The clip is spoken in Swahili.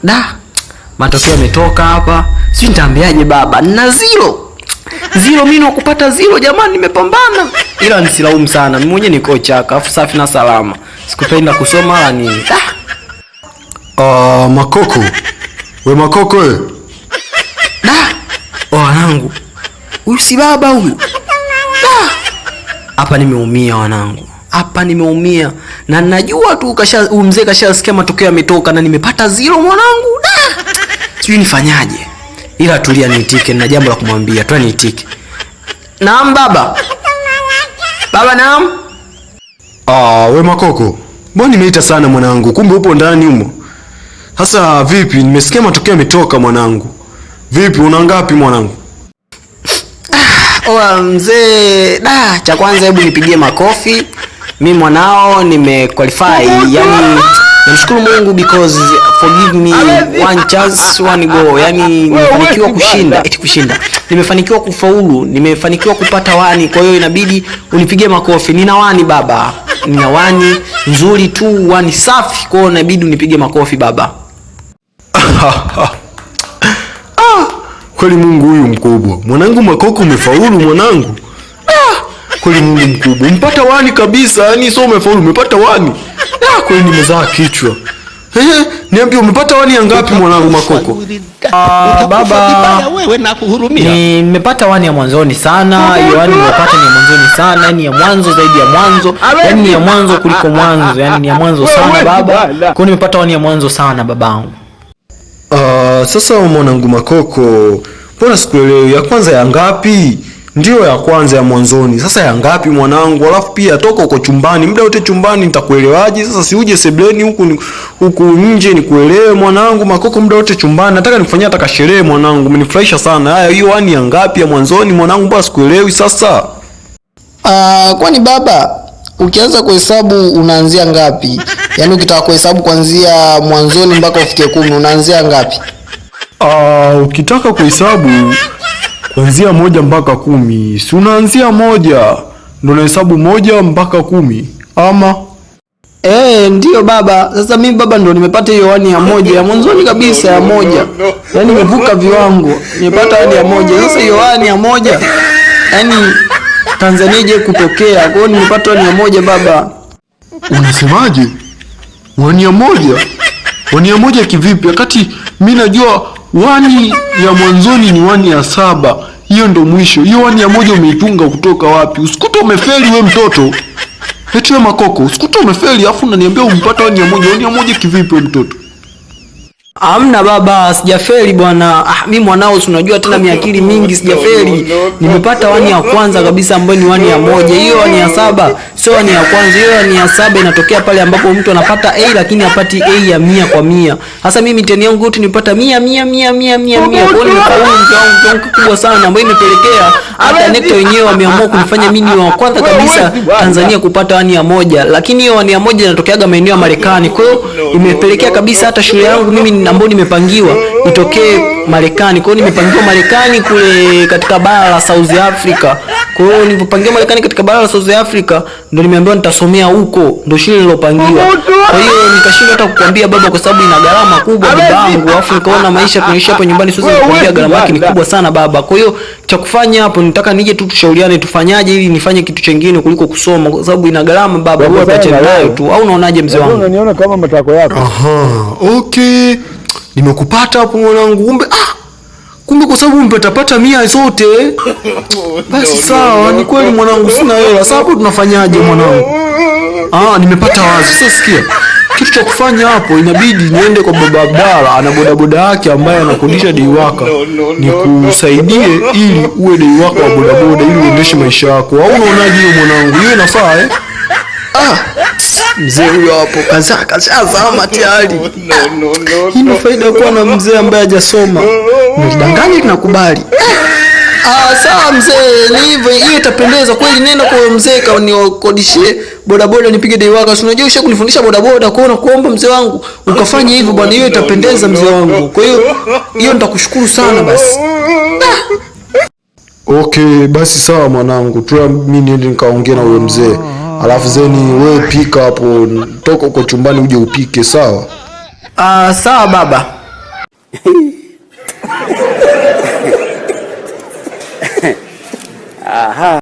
Da, matokeo yametoka hapa, sijui nitaambiaje baba, na zero zero, mimi kupata zero jamani, nimepambana, ila nisilaumu sana mimi mwenyewe, niko chaka afu safi na salama, sikupenda kusoma wala nini. Da. Ah, Makoko we Makoko we. Da, wanangu, huyu si baba huyu. Da, hapa nimeumia wanangu, hapa nimeumia na najua tu kasha, huyu mzee kashasikia matokeo yametoka na nimepata zero mwanangu. Da, sijui nifanyaje, ila tulia niitike, na jambo la kumwambia. Tulia niitike. Naam baba. Baba naam. Ah, we Makoko, mbona nimeita sana mwanangu, kumbe upo ndani humo. Sasa vipi, nimesikia matokeo yametoka mwanangu. Vipi, una ngapi mwanangu? Oa mzee, da, cha kwanza hebu nipigie makofi. Mi mwanao nime qualify, yani namshukuru Mungu because forgive me one chance one go. Yani nimefanikiwa kushinda, eti kushinda. Nimefanikiwa kufaulu, nimefanikiwa kupata one, kwa hiyo inabidi unipigie makofi. Nina one baba. Nina one nzuri tu, one safi, kwa hiyo inabidi unipige makofi baba. Ah, kweli Mungu huyu mkubwa. Mwanangu Makoko umefaulu mwanangu. Ah, kweli Mungu mkubwa. Umpata one kabisa, yani sio umefaulu, umepata one. Ah, kweli nimezaa kichwa. Eh, niambie umepata one ya ngapi mwanangu Makoko? Ah, baba, wewe nakuhurumia. Nimepata one ya mwanzoni sana. Hiyo one nimepata ni ya mwanzoni sana, yani ya mwanzo zaidi ya mwanzo, yani ni ya mwanzo kuliko mwanzo, yani ni ya mwanzo sana baba. Kwa hiyo nimepata one ya mwanzo sana babangu. Ah, sasa mwanangu Makoko, mbona sikuelewi? Ya kwanza ya ngapi? Ndiyo ya kwanza ya mwanzoni. Sasa ya ngapi mwanangu? Alafu pia toka uko chumbani, muda wote chumbani nitakuelewaje? Sasa si uje sebleni huku huku nje nikuelewe mwanangu Makoko, muda wote chumbani. Nataka nikufanyia hata kasherehe mwanangu, umenifurahisha sana. Haya, hiyo one ya ngapi ya mwanzoni mwanangu? Mbona sikuelewi sasa? Ah, kwani baba ukianza kuhesabu unaanzia ngapi? Yaani ukitaka kuhesabu kuanzia mwanzoni mpaka ufike 10 unaanzia ngapi? Ah, ukitaka kuhesabu kuanzia 1 mpaka 10, si unaanzia 1 ndio unahesabu 1 mpaka 10 ama? Ndiyo baba. Sasa mimi baba ndo nimepata hiyo one ya 1 ya mwanzoni kabisa ya 1. Yaani nimevuka viwango. Nimepata one ya 1. Sasa hiyo one ya 1, yaani Tanzania ije kutokea. Kwa hiyo nimepata one ya 1 baba. Unasemaje? One ya 1? One ya 1 kivipi? Wakati mi najua one ya mwanzoni ni one ya 7. Hiyo ndo mwisho. Hiyo one ya 1 umeitunga kutoka wapi? Usikute umefeli we mtoto. Eti we Makoko, usikute umefeli afu unaniambia umepata one ya 1. One ya 1 kivipi we mtoto? Hamna baba, sijafeli bwana. Ah, mi mwanao si unajua tena mi akili mingi, sijafeli. Nimepata one ya kwanza kabisa ambayo ni one ya 1. Hiyo one ya 7 sio one ya kwanza. Hiyo one ya 7 inatokea pale ambapo mtu anapata A lakini hapati A ya 100 kwa 100. Sasa mimi mitihani yangu yote nimepata 100 100 100 100 100 100. Kwa hiyo nimefaulu kiwango kikubwa sana ambayo imepelekea hata NECTA wenyewe wameamua kunifanya mimi ni wa kwanza kabisa Tanzania kupata one ya 1. Lakini hiyo one ya 1 inatokeaga maeneo ya Marekani. Kwa hiyo imepelekea kabisa hata shule yangu mimi ambayo nimepangiwa itokee Marekani. Kwa hiyo nimepangiwa Marekani kule katika bara la South Africa. Kwa hiyo nilipopangiwa Marekani katika bara la South Africa ndo nimeambiwa nitasomea huko, ndo shule nilopangiwa. Kwa hiyo nikashindwa hata kukwambia baba kwa sababu ina gharama kubwa babangu, alafu nikaona maisha tunaishi hapa nyumbani siwezi kukwambia gharama yake ni kubwa sana baba. Kwa hiyo cha kufanya hapo nitaka nije tu tushauriane tufanyaje ili nifanye kitu chengine kuliko kusoma kwa sababu ina gharama baba, bora tuachane nayo tu. Au unaonaje mzee wangu? Unaniona kama matako yako. Aha, okay. Nimekupata hapo mwanangu. Kumbe kumbe kwa sababu umepata 100 zote. Basi sawa, ni kweli mwanangu sina hela. Sasa hapo tunafanyaje mwanangu? Ah, nimepata wazo. Sasa sikia. Kitu cha kufanya hapo inabidi niende kwa baba Abdalla, ana bodaboda yake ambaye anakodisha deiwaka. Nikusaidie ili uwe deiwaka wa bodaboda ili uendeshe maisha yako. Au unaonaje hiyo mwanangu? Hiyo inafaa eh? Ah, mzee huyo hapo kazama tayari. Hii ndio faida ya kuwa na mzee ambaye hajasoma. Mlidanganya tunakubali. Ah, sawa mzee, ni hivyo, hiyo itapendeza kweli. Nenda kwa mzee kanikodishie bodaboda nipige dei waka. Si unajua ushakunifundisha bodaboda, kwa hiyo nakuomba mzee wangu ukafanye hivyo bwana, hiyo itapendeza mzee wangu. Kwa hiyo hiyo nitakushukuru sana basi. Okay, basi sawa mwanangu. Tuya mimi niende nikaongea na huyo mzee. Alafu zeni wewe pika hapo, toka uko chumbani uje upike, sawa? Ah, sawa baba. Aha.